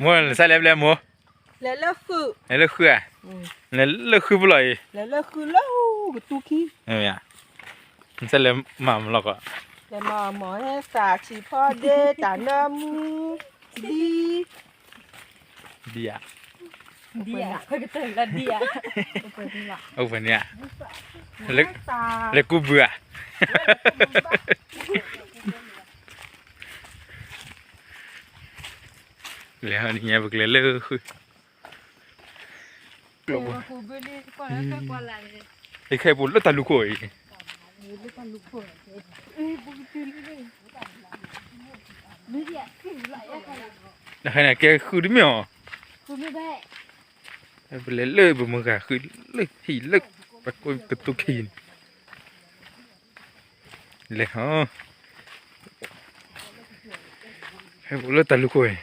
မိၢ်နစၢ်လဲၤဖဲလဲၣ်မိၢ်, လဲၤလၢဃုဧါ, လဲၤလၢဃုပလီၢ်အံၤ, လဲၤလၢဃုလၢကတူၢ်ခံ, နစၢ်လဲၤမၤမလီၤကီး, လဲၤမၤမၤဟဲသးဆံးဖီဒ့တၢ်နၢမူ, ဒ် ဒ်ဧါ, ဒ်ဧါ, အိၣ်ဖဲန့ၣ်ဧါ, လဲၤကူဘုဧါ, လဲၤဟီန့ၣ်ညါပကလဲၤလၢဃု, ကျိဘိ, ယခဲအံၤပူၤလၢတၢ်လူၢ်ခိၣ်အံၤ, တခါန့ၣ်ကဲဃုတမ့ၢ်အီၤ, ပလဲၤလၢပမုၢ်ဂၤဃုလၢဟံၣ်လၢပကတူၢ်ခံန့ၣ်, လဲၤဟီ, ဟဲပူၤလၢတၢ်လူၢ်ခိၣ်အံ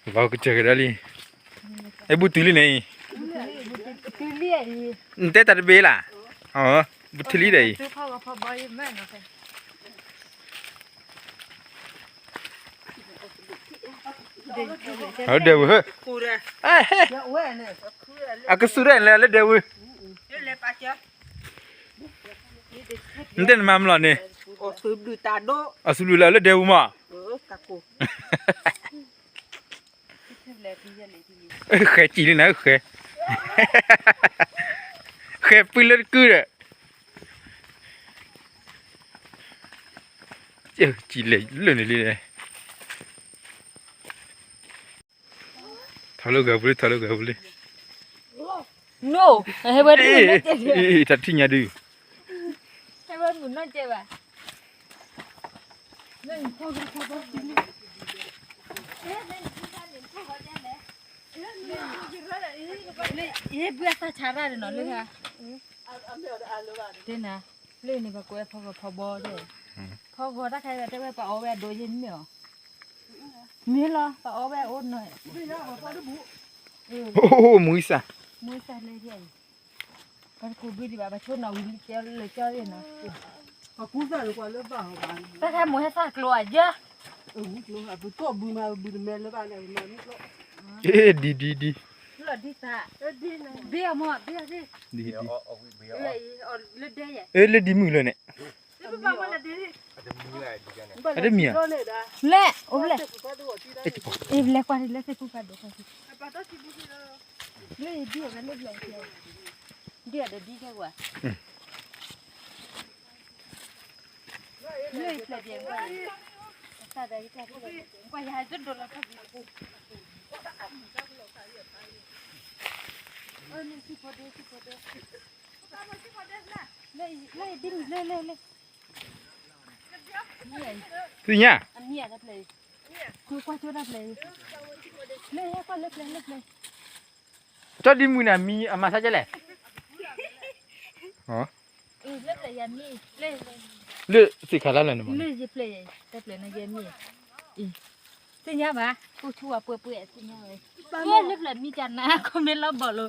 ၤ, ဘၣ်ကစၢၢ်ကဒါလံ, အဲၣ်ဘူၣ်တုၤလံန့ၣ်အံၤ, နတဲတၢ်တဘ့ၣ်လၢ်, ဘူၣ်တုၤလံဒီးအံၤ, အဒဲဝုၤ, အကစူၢ်ဒၣ်လဲၣ်လၢဒဲဝုၤ, နတဲနမၤမလီၤန့ၣ်, အစူၢ်ဘျုးလၢလၢဒဲဝုၤမး, ဃဲၤစံၣ်လံနၤ, ဃဲၤ, ဃဲၤပုၢ်လၢတကုၢ်ဒီး, စံၣ်လဲၤလၢန့ၣ်လံ, ထီၣ်လၢဂၤပူၤလံ, ထီၣ်လၢဂၤပူၤလံ, တၢ်ထံၣ်ညါဒုး, ယဘုအသးဆးရၣ်ဒီးနီၤလၢ, တဲနၤ, လၢန့ၣ်ပှၤကွဲးဖီကဖီဘီတဲ, ဖီကဖီတၢ်ခါအံၤတဲဝဲပှၤအီဝဲအဒိးယဲၢ်မ့ၢ်အီၤ, မ့ၢ်လီၤ ပှၤအီဝဲအအိၣ်နီၤ, အိၣ်မူစၢ်, မူစၢ်လၢယဲၢ်အံၤ, ပှၤတကူးဘုဒံးဘၣ် ပှၤဆိနီၣ်ဝံၤလၢကၠီလၢကၠီန့ၣ်နီၤ, တၢ်ခါမိၢ်ဟဲသၣ်ကျိၤအယၢ, ဒ်ဒ်ဒ်, ဘ့ၣ်အမ့ၢ်ဘ့ၣ်အီၤ, လၢဒဲယဲၢ်, လၢဒ်မုၢ်လၢန့ၣ်, အတမံၤဧါ, လဲၣ်, အိၣ်လဲၣ်, လဲၤကွၢ်လၢသ့ၣ်ပူၤဖးဒိၣ်, လၢယဒ်အီၤလၢဘျီ, ဒ်အီၤဒီးဒ်ကဲကွၢ် လၢယဖျၢၣ်ဒဲး, ကွၢ်ယၤတဒိၣ်လီၤထီၣ်ဘံ, လၢယဒ်မုၢ်လၢလၢလၢ, သ့ၣ်ညါ, ကွၢ်ကၠိတၢ်ဖျၢၣ်, လၢယကွၢ်လၢဖျၢၣ်လၢဖျၢၣ်, ကၠီဒ်မုၢ်န့ၣ် အမံၤအမၤဆါကဲလဲၣ်, လၢသ့ၣ်ခါလၢ်လၢ်န့ၣ်, လၢယဖျၢၣ်, တၢ်ဖျၢၣ်န့ၣ်ယမံၤ, သ့ၣ်ညါဘၣ်, ကိၣ်ဆူၣ်အပှဲၤပှဲၤသ့ၣ်ညါဝဲ, လၢဖျၢၣ်မံၤကနၤ ခီမ့ၢ်လီၤဘီၣ်လိၤ,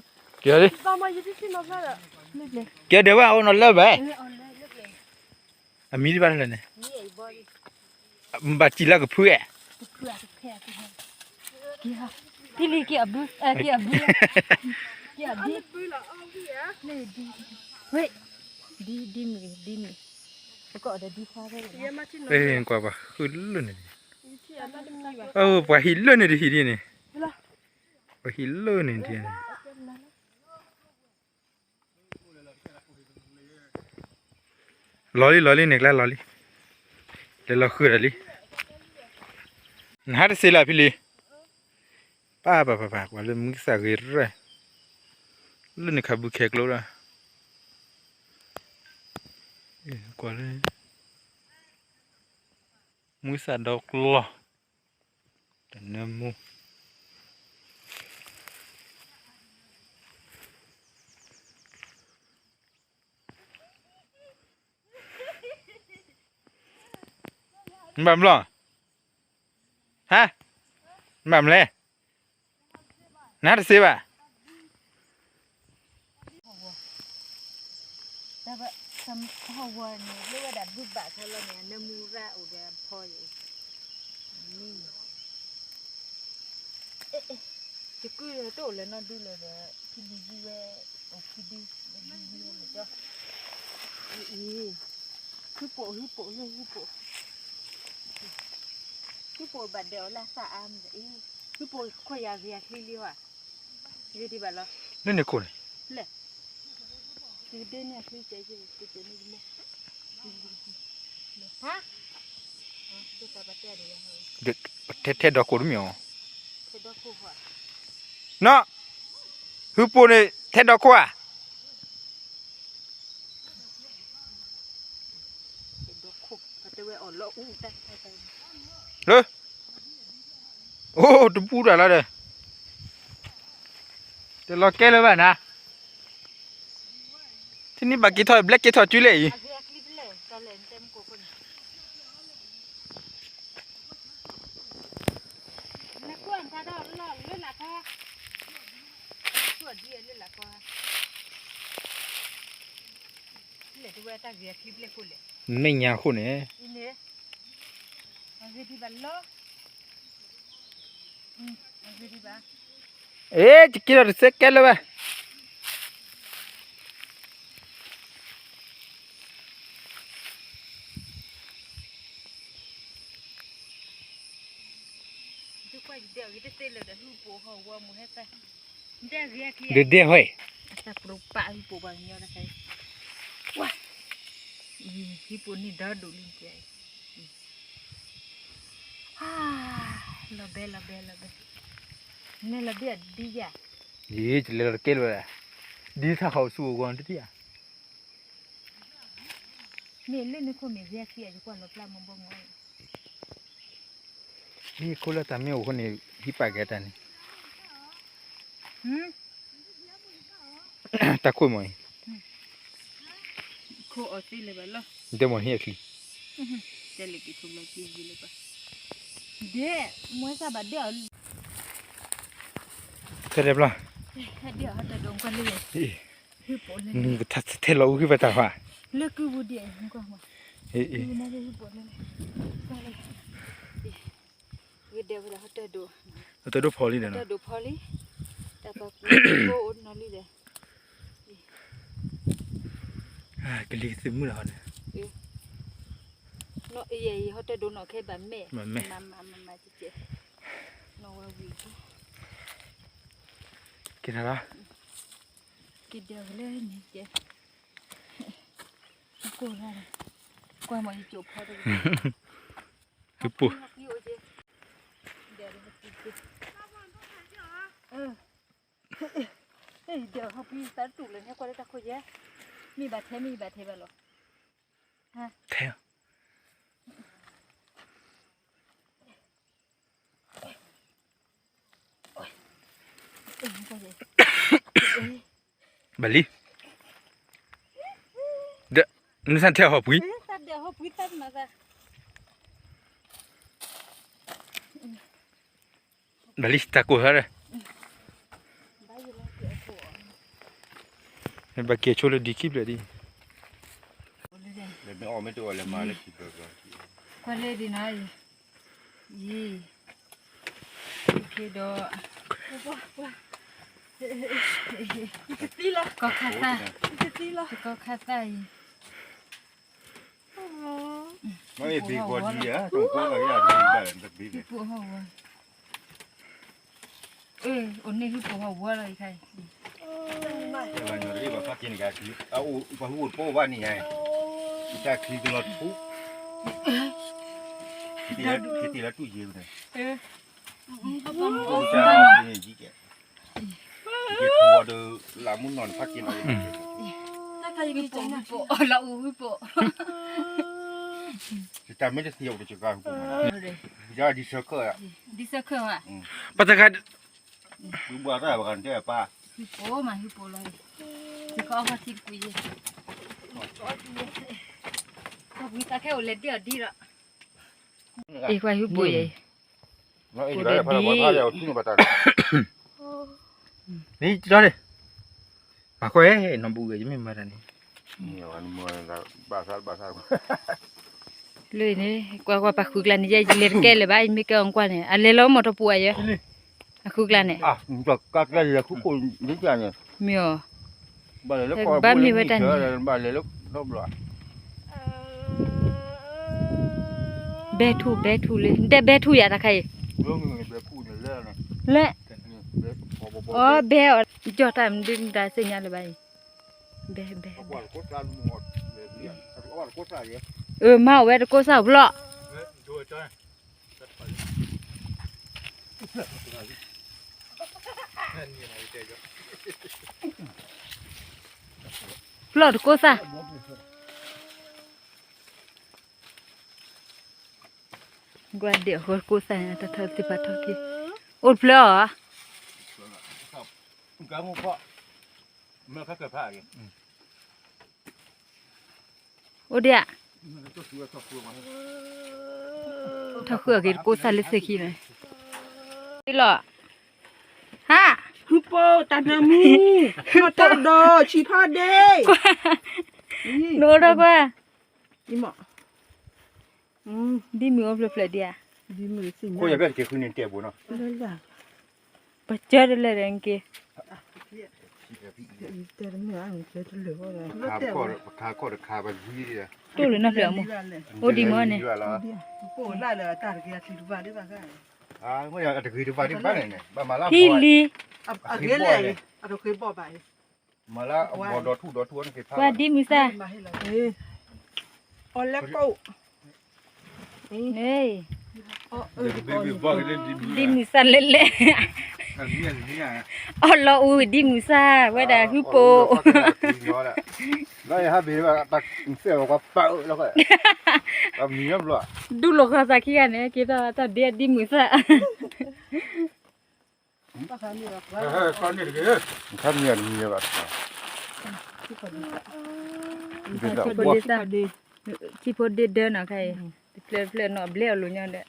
ကဲဒဲးဝဲအအိၣ်နီၤလၢဘၣ်, အမံၤတဘၣ်လၢ်န့ၣ်, ဘၣ်စံးလၢကဖုအဲၣ်, ဖံလံက့ၤအဘု, က့ၤအဘု, က့ၤအဘု, ဝဲ, ဒ်ဒ်မုၢ်, ဒ်မုၢ်, ပကအီၣ်ဒီးဒ်ခွါဝဲ, ကွၢ်ပှၤဃုလၢန့ၣ်, ပှၤဟံးလၢန့ၣ်တဟံးဒ်န့ၣ်, ပှၤဟံးလၢန့ၣ်ဒ်န့ၣ် လီၤလံ လီၤလံ န့ၣ်ကျါလီၤလံ, လဲၤလီၤဃုာ်ဒီးလံ, နဟးတစ့လၢဖံလံ, ပၢ်ပၢ်ပၢ်ပၢ် ကွၢ်လၢမုၢ်ကစၢ်ဂ့ၤရၢၢ်, လၢန့ၣ်ခးဘုခဲကျိဒၣ်, ကွၢ်လၢ မုၢ်ကစၢ်ဒီကျီၢ်, တနၢမူ နဘၣ်မလီၤ, ဟါ, နဘၣ်မလဲၣ်, နတစ့ဘၣ်. ဟီၣ်ဝီန့ၣ် လၢဝဲဒၣ်ဘုဘၣ်ခါလီၤန့ၣ် အနၢမူရၣ်အိၣ်ဒီးအဖီယဲၢ်, မံၤ, ယကုၢ်တအိၣ်လၢၤနီတဒုလၢၤဒီး ဖံလံၤယုၢ်ဝဲ, အိၣ်ဖံဒု, ဖံဒုယုၢ်ဝဲလၢကၠီ, အံၤ, ဟုပိာ် ဟုပိာ် ဟုပိာ်, ဟုပိာ်ဘၣ်ဒဲးအီၤလၢအသၣ်အါမး, ဟုပိာ်ခိၣ်ယၤဂ့ၤအချံလံဧါ, ဂ့ၤဒံးဘၣ်လီၤ, လၢန့ၣ်ခိၣ်န့ၣ်, လဲၣ်, ကဒ့န့ၣ်အချံကဲ, ကဒ့န့ၣ်ကမ့ၢ် ဟါ, ထဲဒီခိၣ်တမ့ၢ်အီၤ, နီၢ်, ဟုပိာ်န့ၣ် ထဲဒီခိၣ်ဧါ, လၢ, အိၣ်တပူၤတၢ်လီၤဒီး, တလီၤကဲလၢၤဘၣ်နၤ, ထံနံၣ်ဘၣ်က့ၤထီၣ် ဘျဲၣ်က့ၤထီၣ်စုလၢအံၤ မဲာ်ညါအဃိန့ၣ်, အ့ ယက့ၤဒီးတစဲးကဲလၢၤဘၣ်. ဒဲဒဲဟဲ, ဝါ, ဟံၣ်ပိာ်န့ၣ်ဒီဒူၣ်လံ, လီၤဘဲလီၤဘဲလီၤဘဲ, နဲလီၤဘဲအဒံယၤ, ယလဲၤလီၤတကဲလၢၤ, ဒ်ထါဃီဆူအဂီၢ်တထံၣ်ဧါ, မ့ၢ်လၢနခိၣ်မ့ၢ်ဂ့ၤခံအံၤ ယကွၢ်လီၤပျၢ်မီဘီမီ ဟံၣ်ခိၣ်လၢတၢ်မ့ၢ်အိၣ်ဃိန့ၣ် ဟံၣ်ပာ်ကဲတၢ်န့ၣ်, တၢ်ခိၣ်မီၤအံၤ, ခိၣ်အီၤသ့လၢၤဘၣ်လီၤ, ဒဲမီၤဟံၣ်အချံ, တဲလၢက့ၤထူလီၤက့ၤယံၤလၢၤဘၣ်, ဒဲ, မွဲစၢ်ဘၣ်ဒဲအီၤ, ထဲဒဲဖျါ, ဒဲအီၤဟီၣ်တၢ်ဒိၣ်ကွၢ်လၢယဲၢ်, နကထဲလီၤအူဟံၣ်ပတၢ်ဖး, လၢကုပူၤဒဲအံၤ, ကွၢ်မီၤ, ဟံၣ်ပိာ်လၢ, ဂ့ၤဒဲဝဲဒၣ်ဟီၣ်တၢ်ဒိၣ်, ဟီၣ်တၢ်ဒိၣ်ဖီလံ, ဟီၣ်တၢ်ဒိၣ်ဖီလံ, တၢ်ပာ်ကူအိၣ်နီၤလံဒီး, ကလံၤကသုးမုၢ်လီၤန့ၣ်, နီၢ်အံၤ ဟီၣ်တၢ်ဒိၣ်နီၢ်ခဲဘၣ်မဲာ်, မၤမၤမၤမၤကဲ, နီၢ်ဝဲဝံၤ, ကဲထီၣ်လီၤ, ကဲဒဲဝဲလၢန့ၣ်ကဲ, ကိၢ်လီၤ, ကွၢ်မီၤယကၠိဖီတဂ့ၤ, ဟံၣ်ပိာ်, ဒဲဟီၣ်ပံသးတူၢ်လၢညါကွၢ်လၢတၢ်ခိၣ်ယဲ, မ့ၢ်ဘၣ်ထဲမ့ၢ်ဘၣ်ထဲဘၣ်လီၤ, ထဲ ဘၣ်လံ, ဒီး, နသးထဲဟီၣ်ပှံၤ, ဘၣ်လံတၢ်ကိၢ်သးဒီး, ဘၣ်က့ၤဆိလၢဒံခံဖျၢၣ်ဒံ, ကွၢ်လၢဒံနီၤ, ယံၤ, ယံၤ, ဒီး, ကီၢ်ခါသၣ်, ကီၢ်ခါသၣ်အံၤ, ဟံၣ်ပိာ်ဟီၣ်ဝီလီၤ, အိၣ်န့ၢ်ဟံၣ်ပိာ်ဟီၣ်ဝီလီၤအံၤခါအံၤ, ပှၤဟူးပိာ်ဘၣ်န့ၣ်, တၢ်ချံကလီၤထူ, တ့လီၤတူၢ်ယ့ၢ်န့ၣ်, တၢ်ချံန့ၣ်ယံၤကဲ, ယကထူအီၤဒီး လၢမုၢ်နီၢ်န့ၣ်ဖးက့ၤနီၤ, တၢ်ခါယက့ၤကၠီလၢပိာ်, လၢအူပိာ်, ယတၢ်မ့ၢ်တသ့အီၤတကကါပိာ်, ယဒ်ဆၢခၢၣ်, ဒ်ဆၢခၢၣ်ဧါ, ပတဂၤ, ဘၣ်တၢ်ပှၤကတဲပၢ်, ဟံၣ်ပိာ်မးဟံၣ်ပိာ်လီၤ, ယကအီၣ်ဘၣ်ထံတကွံယဲ, တၢ်ခဲအိၣ်လဲၤဒဲအီၤဒံဒီး, အ့ၣ်ကွၢ်ဟံၣ်ပိာ်ယဲ, ပိာ်ဒီးဒ် နံၤကၠီန့ၣ်, မၤကွၢ်နီၢ်ဘူၣ်ဂဲၤ ယမ့ၢ်မၤတၢ်န့ၣ်, လၢန့ၣ် ကွၢ်ကွၢ်ပာ်ဃုကျါန့ၣ် ယဲယလဲၤတကဲလၢၤဘၣ် ယမ့ၢ်ကဲအီၤကွၢ်န့ၣ် အလဲၤလီၤမီၢ်တပူၤအယဲ, အဃုကျါန့ၣ်, ကါကျါလဲၤဃုကိၣ်န့ၣ်, မ့ၢ်အီၤ, ဘၣ်လဲၤလၢကီၢ်ဘၣ်မ့ၢ်ဝဲတၢ်န့ၣ်, ဘၣ်လဲၤလၢဒီဘျီ, ဘဲထူၣ် ဘဲထူၣ်လံ, တဲဘဲထူၣ်ယၤတခါအံၤ, လဲၣ်, အီ ဘဲအီၤ, ကၠီၣ်တၢ်မနုၤဒုးတၢ်သ့ၣ်ညါလၢၤဘၣ်အံၤ, ဘဲ ဘဲ ဘဲ, အမၤအီၣ်ဝဲတကိးစၢ်ဘျီၣ် ဖျီၣ်တကိးသၣ်, ကွၢ်ဒဲးအဃိတကိးသၣ်န့ၣ် တၢ်ထီၣ်သ့ၣ်ဖးထီၣ်က့ၤ, အိၣ်တဖျၢၣ်အီၤဧါ, အိၣ်ဒံးဧါ, ထီၣ်ဃုအီၤက့ၤတကိးသၣ်လၢသ့ၣ်ခံန့ၣ်, လီၤ, ဟါ, ဖုပိၢ်တၢ်နၢမူ, မၤတၢ်ဒီးဆံးဖးဒ့, နအိၣ်ထီၣ်ကွၢ်, ဒ်မုၢ်အိၣ်ဖျၢၣ်ဖျၢၣ်ဒံးဧါ, ပကၢတလဲၣ်ဒီးက့ၤ, ပခါခီၣ်တခါပဝံၤ, တိၢ်လၢနီၢ်ဖျၢၣ်အမိၢ်, အိၣ်ဒံးမ့ၢ်န့ၣ်, ဖံလံ, ပှၤဒ်မုၢ်သၣ်, ဒ်မုၢ်သၣ်လဲၣ်လဲၣ်, အီၣ်လီၤအူဒ်မုၢ်သၣ်, ဝဲဒၣ်ဖုပိၢ်, ဒူၣ်လိာ်ဃီသးခံဂၤန့ၣ် က့ၤထီၣ်တၢ်ဒ့ဒ်မုၢ်သၣ် ခါမံၤတမံၤဘၣ်, ထံဖိဒ့ဒၢနီၤခါအံၤ, တဖျၢၣ်တဖျၢၣ်နီၤ ဘျဲၣ်အီၤလိၤညီဒီး,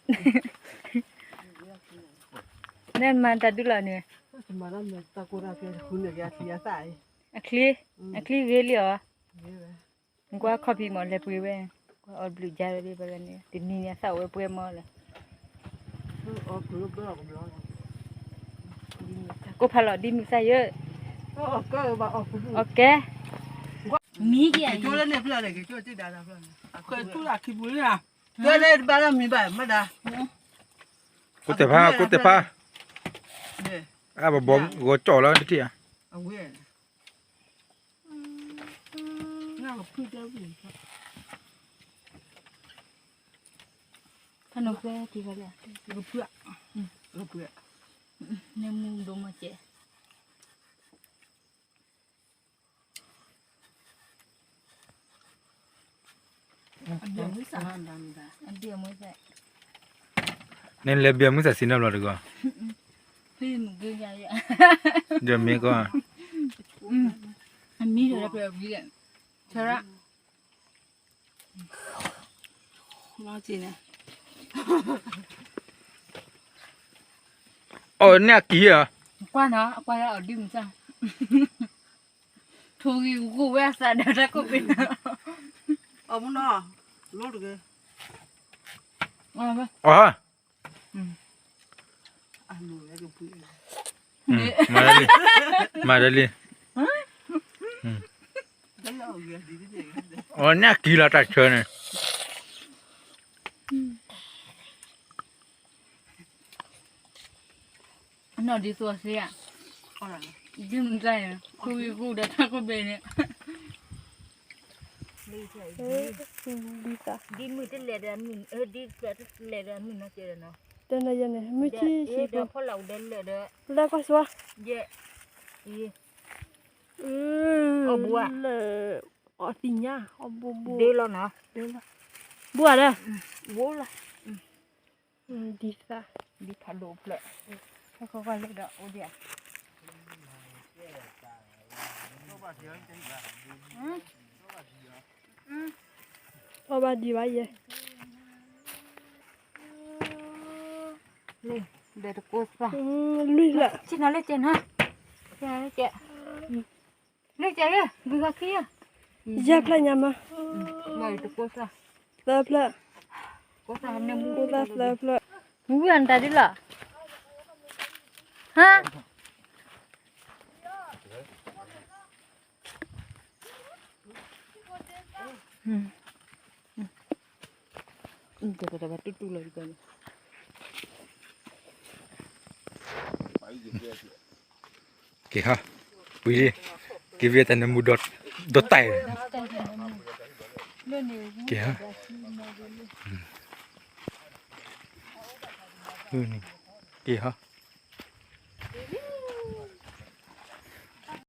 နမၤတၢ်ဒုးလီၤန့ၣ်, အချံ, အချံဂ့ၤလံအီၤ, ကွၢ်ခီၣ်ဖံးမးလဲၤပှ့ၤဝဲ, ကွၢ်အီၣ်ဘျုးယါဝဲဒၣ်ဘၣ်န့ၣ် တနံၤညါသၣ်ဝဲပှဲၤမီၢ်လီၤ, ကိၣ်ဖးလီၤဒ်မုၢ်သၣ်ယၢ, အီၣ်ကဲ, မံက့ၤအံၤ, ကိၣ်တဖး ကိၣ်တဖး, အဘဘီဂီၤကၠီၣ်လီၤတထံၣ်ဧါ, ဖးနုာ်ကွဲက့ၤဂီၤလၢ, န့ၣ်မူဒိၣ်မးကဲး, အဒ့ၣ်မုၢ်သၣ်, နလဲၤဘၣ်မုၢ်သၣ်စံးနီတဘျီတဂီၢ်, ဒီးမ့ၢ်ကီၢ်, အမံၤဒီးပှဲၤဝံၤလဲၣ်, ဆရၣ် အီၣ်န့ၢ်အကံၢ်ဧါ, ကွၢ်နီၤ အကွၢ်လၢအီၤဒ်မုၢ်သၣ်, ထိၣ်ဂံၢ်ဂီၢ်ဝဲအသးဒီးတၢ်ကိၣ်ပ့ၤ, အီၣ်မူနီၤ, လိတဂ့ၤ, အီၣ်, မၤဒ်လံ, မၤဒ်လံ, အီၣ်န့ၢ်အကံၢ်လီၤတၢ်ဆၢန့ၣ် အနီၢ်ဒ်သိးသ့ဧါ, ဒ်မုၢ်တၢ်န့ၣ် ခူဂံၢ်ခူဒီးတၢ်ကိၣ်ဘ့ၣ်န့ၣ်, ဒ်မုၢ်တလဲၤဒီးမုၢ်, ဒ်လဲၤဒီးမုၢ်နီၢ်ကဲဒီးနီၤ, တနၤယဲန့ၣ် မုၢ်ထံၣ်ဆံးဖိ, လၢကွၢ်စွါ, အီၣ်ဘိဧါ, လၢ, အီၣ်သ့ၣ်ညါ, အီၣ်ဘိဘိ, ဒ့လီၤနီၤ, ဒ့လီၤ, ဘိဧါဒီး, ဘိလီၤ, ဒ်သၣ်, ဒ်ဖးဒိၣ်ဖျၢၣ်, ခီခီကွၢ်လၢဒီးအိၣ်ဒံးဧါ, အီၣ်ဘၣ်ဒံးဘၣ်ယဲ, ဒီးတကိးသၣ်, လွံၢ်လၢ, ဆ့ၣ်နီၤလၢကဲနီၤ, ဆ့ၣ်နီၤလၢကဲ, လၢကဲ, ဂုၤဂၤခံဧါ, ယဲၢ်ဖျၢၣ်ညါမး, တကိးသၣ်, သၢဖျၢၣ်, ကိးသၣ်သၢဖျၢၣ်, ဝံၤအီၣ်နတၢ်ဒ်လီၤ, ဟါ, တဘၣ်တူၢ်တူၢ်လီၤ, က့ၤဟီ, ဝံၤလံ, က့ၤဝံၤတၢ်နမူဒီးတၢ်, က့ၤဟီ, က့ၤဟီ.